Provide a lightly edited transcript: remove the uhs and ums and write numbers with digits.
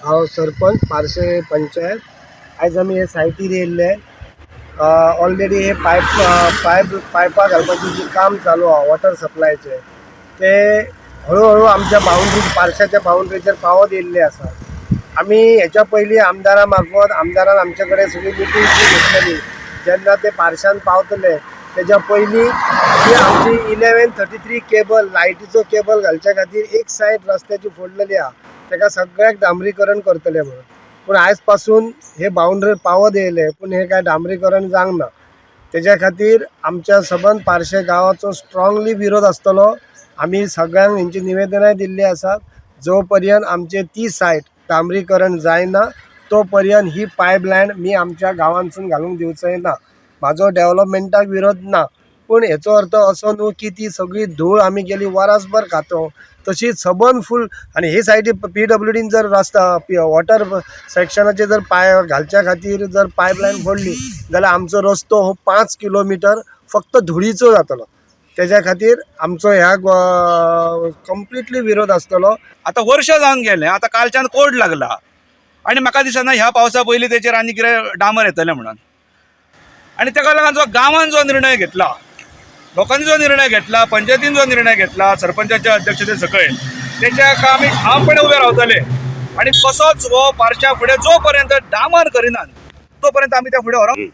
हांव सरपंच पार्से पंचायत. आयज आमी हे सायटीर येयल्ले. ऑलरेडी हे पायप पायप पायपां घालपाचें जें काम चालू आहा वॉटर सप्लायचें, तें हळू हळू आमच्या बाउंड्री, पार्शाच्या बाउंड्रीचेर पावत येयल्लें आसा. आमी हेच्या पयलीं आमदारा मार्फत, आमदारान आमचे कडेन सगळी मिटींग घेतलेली. जेन्ना ते पार्शान पावतले तेज्या पयलीं ती आमची 1133 केबल, लायटीचो केबल घालच्या खातीर एक सायड रस्त्याची फोडलेली आहा, तेका सगळ्याक डांबरीकरण करतले म्हणून. पूण आयज पासून हे बाउंड्रीर पावत येयले, पूण हे काय डांबरीकरण जावंक ना. तेज्या खातीर आमच्या सबंद पार्शे गांवाचो स्ट्रांगली विरोध आसतलो. आमी सगळ्यांक हेंची निवेदनाय दिल्ली आसात. जो पर्यंत आमचे ती सायड डांबरीकरण जायना, तो पर्यंत ही पायपलायन मी आमच्या गांवांतसून घालूंक दिवचोय ना. म्हाजो डेवलपमेंटाक विरोध ना, पूण हेचो अर्थ असो न्हू की ती सगळी धूळ आमी गेली वरसभर खातो. तशीच सबंद फूल आनी हे सायडी पीडब्ल्यूडीन जर रस्ता वॉटर सेक्शनाचे जर पाय घालच्या खातीर जर पायपलायन फोडली जाल्यार आमचो रस्तो हो 5 किलोमिटर फक्त धुळीचो जातलो. तेज्या खातीर आमचो ह्या कंप्लिटली विरोध आसतलो. आतां वर्ष जावन गेलें, आतां कालच्यान कोड लागला आनी म्हाका दिसना ह्या पावसा पयलीं तेचेर आनी कितें डांबर येतलें म्हणून. आनी तेका लागून जो गांवान जो निर्णय घेतला, लोकांनी जो निर्णय घेतला, पंचायतीन जो निर्णय घेतला सरपंचाच्या अध्यक्षते सकयल, तेच्या आमी ठामपणे उबे रावतले आनी कसोच हो पार्शा फुडें जो पर्यंत डांबर करिनात, तो पर्यंत आमी त्या फुडें व्हरोंक